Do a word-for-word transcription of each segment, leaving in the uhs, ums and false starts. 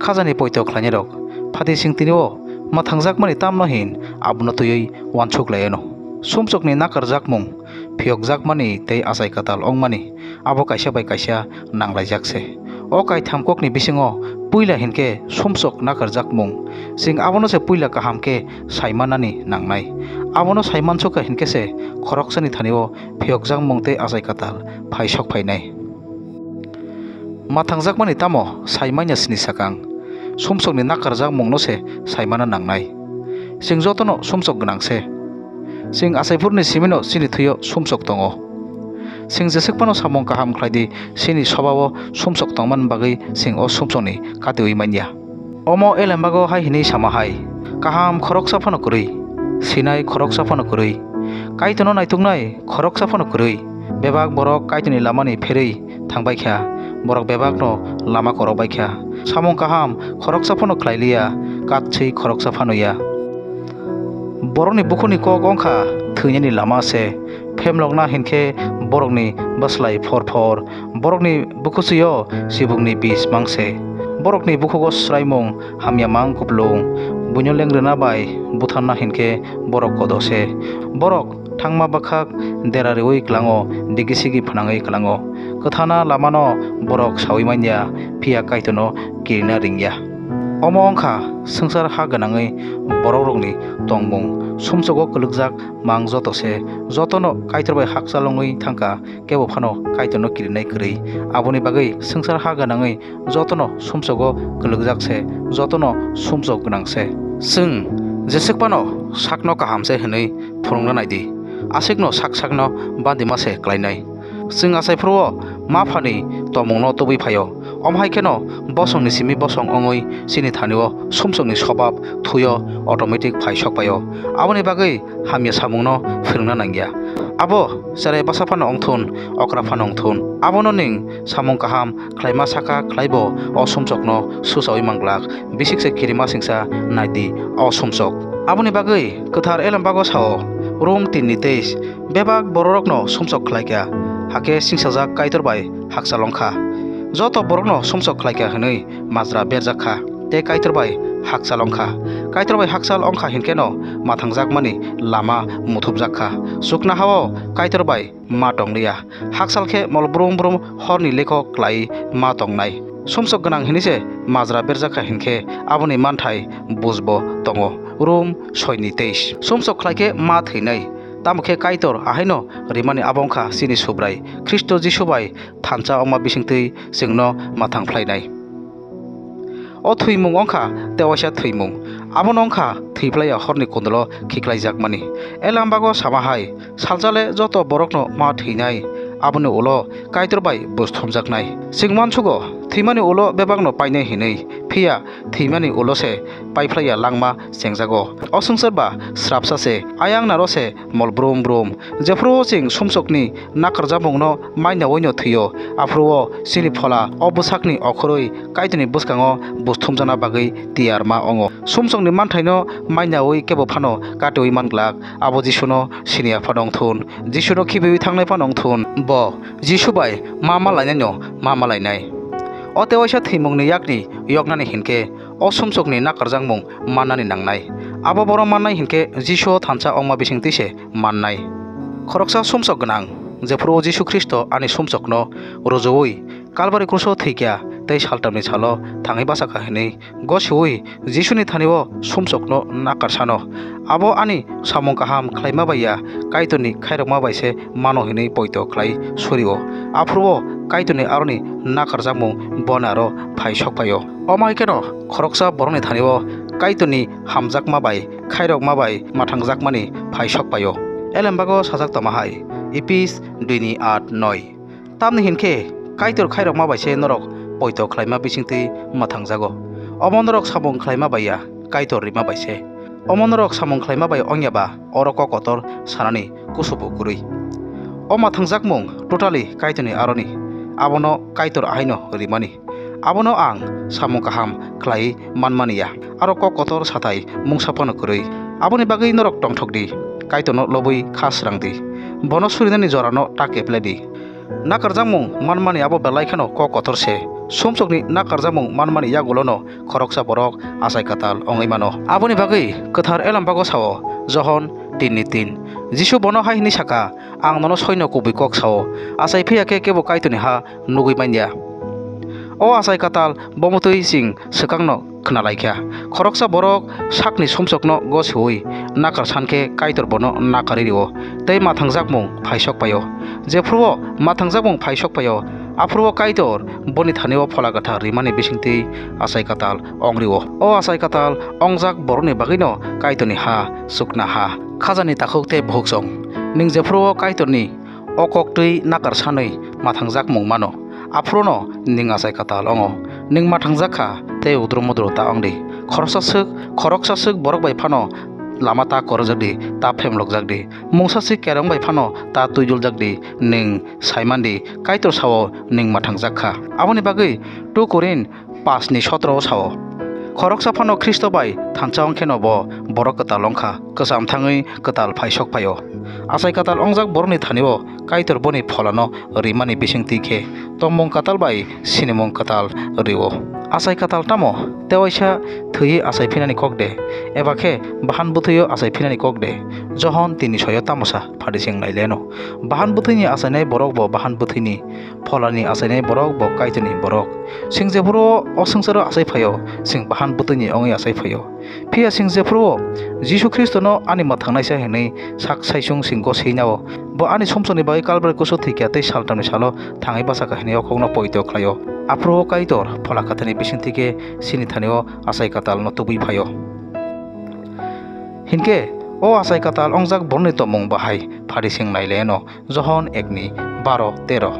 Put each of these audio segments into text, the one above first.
Khajani poito khlainairok, phati sing tini o mwthangjakmani tamno hin abono twiwi uansuk lai anw. Sumsokni nakarjakmung, phiyokjakmani tei achai kwtal wngmani abo kaisa bai kaisa nanglaijak se. O kaitham kokni bisingo puila hinkhe sumsok nakarjakmung. Chwng abono se puila kaham khe sai manani nangnai. Abono sai mansukha hinkhe se khoroksani thani o phiyokjakmung tei achai kwtal phai sok phainai. Mwthangjakmani tamo sai manya sini sakang, sumsokni nakarjakmungno se sai mana nangnai. Chwng jotono sumsok gwnang se. Chwng achaiphuruni simino chini thwio sumsok tongo. Chwng jeswk phano samung kaham khlai di, chini sobao sumsok tongmani bagwi chwng o sumsokni katiui manya. Omo elembago hai hwnwi sama hai, kaham khoroksa phano kwrwi, sinai khoroksa phano kwrwi, Kaitorno naituknai khoroksa phano kwrwi. Bebak borok Kaitorni lamani pherwi thangbai kha, borok bebakno lama korokbai kha. Samung kaham khoroksa phano khlai liya, katswi khoroksa phano ya. Borokni bukhukni kok wngkha thwinani lama se, phemlokna hinkhe borokni bwslai phor phor, borokni bwkhwsio chibukni bis mang se. Borokni bukhugo swraimung hamya mang kupulung, buino lengrwna bai butharna hinkhe borok kodo se. Borok thangma bwkhak dera riui klango, digi sigi phnangwi klango. Kwthana lamano borok saui manya, phiya Kaitorno kirina ringya. Omo wngkha swngchar ha gwnangwi borokrokni tongmung. Sumsogo kwlwkjak mang joto se, jotono Kaitor bai hakchal wngwi thangkha, kebo phano Kaitorno kirinai kwrwi. Aboni bagwi swngchar ha gwnangwi jotono sumsogo kwlwkjak se, jotono sumsok gwnang se. Chwng jeswk phano sakno kaham se hwnwi phunukna nai di, aswkno sak sakno bandima se klainai. Chwng achai phuru-o ma phani tongmungno tubui phaio. Omo hai kheno bosongni simi bosong wngwi chini thani-o sumsokni sobab thwi-o automatic phai sok paio. Aboni bagwi hamya samungno phwrwngna nangya. Abo cherai bwsa phano wngthun, okra phano wngthun, abono nwng samung kaham khlaima saka khlaibo o sumsokno suchaui manglak. Bisik se kirima singsa nai di o sumsok. Aboni bagwi kwthar elembago sao, Rom tin ni teis, bebak bororokno sumsok khlaikha, hakhe singsajak Kaitor bai hakchal wngkha. Joto borokno sumsok khlaikha hwnwi majra berjak kha, tei Kaitor bai hakchal wngkha. Kaitor bai hakchal wngkha hinkheno mwthangjakmani lama muthubjak kha. Chuknoha-o Kaitor bai ma tong liya. Hakchal khe mol brum brum horni lekhok klai ma tongnai. Sumsok gwnang hwnwi se majra berjak kha hinkhe aboni manthai bujbo tongo. Rom soi ni teis. Sumsok khlai khe ma thwinai. Tamo khe Kaitor ahaino rimani abo wngkha chini Subrai Khristo Jisu bai thansa wngma bisingtwi chwngno mwthang phlainai. O thwimung wngkha tewaisa thwimung. Abono wngkha thwi phlaiya horni kundlo khiklaijakmani. Elembago sama hai, salsale joto borokno ma thwinai, aboni ulo Kaitor bai buj thumjaknai. Chwng uansugo, thwimani ulo bebakno painai hinwi, phiya thwimani ulo se pai phlaiya langma chengjago. O swngchar ba srapsa se, ayang naro se mol brum brum. Jephuru chwng sumsokni nakarjakmungno mainaui'-no thwio, aphuru-o chini Phola o bwsakni okhorwi Kaitorni bwskango buj thumjakna bagwi tiyar ma wngo. Sumsokni manthaino mainaui kebo phano katiui man glak, abo Jisuno siniya phano wngthun, Jisuno khibiui thangnai phano wngthun, bo Jisu bai ma malainaino ma malainai. O tewaisa thwimungni yakni yoknani hinkhe o sumsokni nakarjakmung mannani nangnai. Abo borok mannai hinkhe Jisuo thansa wngma bisingtwi se mannai. Khoroksa sumsok gwnang, jephuru Jisu Khristo ani sumsokno rujuui Kalbari kruso thwikha tei saltamni salo thangwi bachakha hwnwi gosiui Jisuni thani-o sumsokno nakarsano. Abo ani samung kaham khlaima bai ya, Kaitorni khairokma bai se mano hwnwi poito khlai suri-o. Aphuru-o Kaitorni aroni nakarjakmung boni aro phai sok phai-o. Omo hai kheno khoroksa borokni thani-o Kaitorni hamjakma bai, khairokma bai mwthangjakmani phai sok phai-o. Elembago sajak tongma hai, Epis dui ni aat noi. Tamni hinkhe Kaitor khairokma bai se norok poito khlaima bisingtwi mwthangjago. Omo norok samung khlaima bai ya, Kaitor rima bai se. Omo norok samung khlaima bai ongya ba oro kok kotor sanani kusubo kwrwi. O mwthangjakmung totally Kaitorni aroni, abono Kaitor ahaino rimani. Abono ang samung kaham khlai manmani ya, aro kok kotor sathai mungsa phano kwrwi. Aboni bagwi norok tongthok di, Kaitorno lobwi kha srang di, bono surinani jorano ta keplai di. Nakarjakmung manmani abo belai kheno kok kotor se. Sumsokni nakarjakmung manmani yagulono khoroksa borok achai kwtal wngwi mano. Aboni bagwi kwthar Elambago sao, Johon tin ni tin, Jisu bono hai hwnwi saka, "Ang nono soino kubui kok sao, achai phiya khe kebo Kaitorni ha nugwi manya." O achai kwtal bomotwi chwng swkangno khna lai kha. Khoroksa borok sakni sumsokno gosiwi nakar san khe Kaitor bono nakarwi rio tei mathangjak mung phaisok paio. Jephuru o mathangjak mung phaisok paio, aphuru o Kaitor boni thani o Phola Kwthar rimani bisingtwi achai kwtal wng rio. O achai kwtal wngjak borokni bagwino Kaitorni ha chukna ha. Khajani takhuk tei bukhuk chong. Nwng jephuru o Kaitorni o koktwi nakar sanwi mathangjak mung mano, aphuruno nwng achai kwtal wngo. Nwng mathangjak kha tei udru mudru ta wng di. Khoroksa swk, khoroksa swk borok bai phano lama ta korojak di, ta phemlokjak di. Mungsa swk kerong bai phano ta twiduljak di, nwng sai man di, Kaitor sao nwng mathangjak kha. Aboni bagwi two Korin paanch ni sotro o sao, khoroksa phano Khristo bai thansa wng kheno bo borok kwtal wng kha, kwcham thangwi kwtal phaisok phaio. Achai kwtal wngjak borokni thani o Kaitor boni Pholano rimani bisingtwi khe tongmung kwtal bai sinimung kwtal rio. Achai kwtal tamo? Tewaisa thwiwi achai phinani kok de, eba khe bahan bwthwio achai phinani kok de? Johon tin ni soi o tamo sa? Phari chwng nai leno. Bahan bwthwini achainai borok bo bahan bwthwini, Pholani achainai borok bo Kaitorni borok. Chwng jephuru o swngcharo achai phaio, chwng bahan bwthwini wngwi achai phaio. Phiya chwng jephuru o Jisu Khristono ani mwthangnaisa hwnwi sak saisung chwng goswi nao, bo ani sumsokni bagwi Kalbari kusu thwikha tei saltamni salo thangwi bachakha hwnwi o kokno poito khlaio. Aphuru o Kaitor Phola Kwtharni bisingtwi khe chini thani o achai kwtalno tubui phaio. Hinkhe o achai kwtal wngjak borokni tongmung bahai phari chwng nai leno. Johon ek ni baro tero.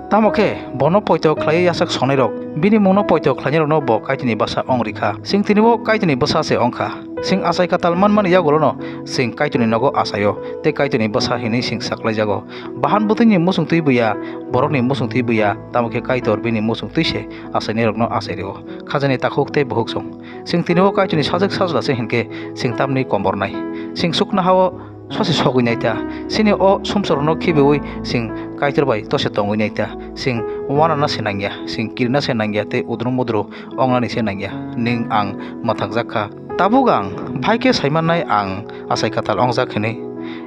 Tamo khe bono poito khlaiwi yachak songnai rok, bini mungno poito khlainai rokno bo Kaitorni bwsa wng rikha. Chwng tini bo Kaitorni bwsa se wng kha. Chwng achai kwtal manmani yagulono chwng Kaitorni nogo achaio tei Kaitorni bwsa hinwi chwng saklaijago. Bahan bwthwini muchungtwi buya, borokni muchungtwi buya, tamo khe Kaitor bini muchungtwi se achainai rokno achai rio. Khajani takhuk tei bukhuk chwng. Chwng tini o Kaitorni sajwk sajla se hinkhe chwng tamni kombornai. Chwng chuknoha o sose sogwi nai ta. Chini o sumsokno khibiui chwng Kaitor bai tose tongwi nai ta. Chwng uanana se nangya, chwng kirina se nangya tei udru mudru wngnani se nangya. Nwng ang mwthangjak kha. Tabuk ang bahai khe sai mannai ang achai kwtal wngjak hwnwi.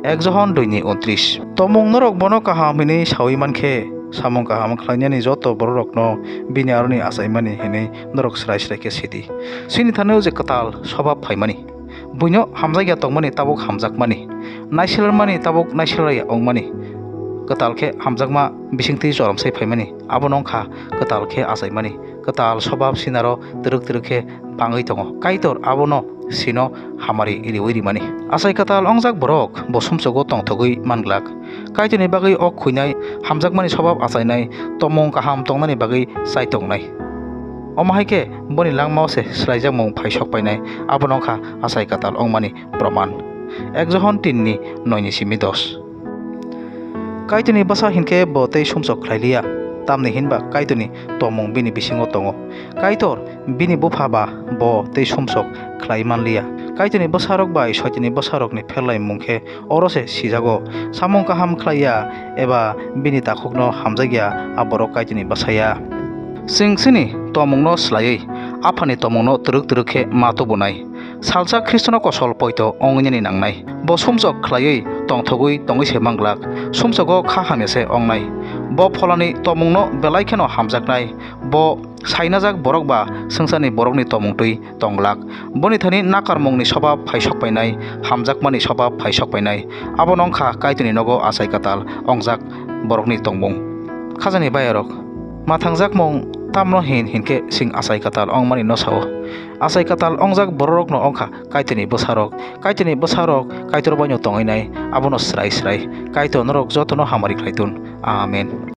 Ek Johon dui ni untris. Tongmung norok bono kaham hwnwi saui man khe, samung kaham khlainani joto bororokno bini aroni achaimani hwnwi norok srai srai khe sidi. Chini thani o je kwtal sobab phaimani, buino hamjakya tongmani tabuk hamjakmani, naiselrwmani tabuk naiselrwya wngmani, kwtal khe hamjakma bisingtwi jorom sai phaimani, abono wngkha kwtal khe achaimani. Kwtal sobab sinaro twrwk twrwk khe bangwi tongo. Kaitor abono sino hamari riui rimani. Achai kwtal wngjak borok bo sumsogo tongthogwi manglak. Kaitorni bagwi o khuinai, hamjakmani sobab achainai, tongmung kaham tongnani bagwi chai tongnai. Omo hai khe boni langmao se swlaijakmung phai sok painai, abono wngkha achai kwtal wngmani proman. Ek Johon tin ni noi ni simi dos. Kaitorni bwsa hinkhe bo tei sumsok khlai liya, tamni hinba Kaitorni tongmung bini bisingo tongo. Kaitor bini bupha ba bo tei sumsok khlai man liya. Kaitorni bwsarok bai Soitanni bwsarokni pherlaimung khe oro se sijago, samung kaham khlai ya eba bini takhukno hamjak ya, a borok Kaitorni bwsa ya. Chwng chini tongmungno swlaiwi Aphani tongmungno twrwk twrwk khe ma tubunai. Salsa Khristono kosol poito wngnani nangnai. Bo sumsok khlaiwi tongthogwi tongwi se manglak. Sumsogo kha hamya se wngnai. Bo Pholani tongmungno belai kheno hamjaknai. Bo sainajak borok ba swngcharni borokni tongmung twi tonglak. Boni thani nakarmungni sobab phai sok painai, hamjakmani sobab phai sok painai. Abono wngkha Kaitorni nogo achai kwtal wngjak borokni tongmung. Khajani bayarok, ma thangjakmung tamno hin hinkhe chwng achai kwtal wngmani no sao. Achai kwtal wngjak bororokno wngkha Kaitorni bwsarok. Kaitorni bwsarok Kaitor baino tongwi nai, abono srai srai. Kaitor norok jotono hamari khlai tun. Amen.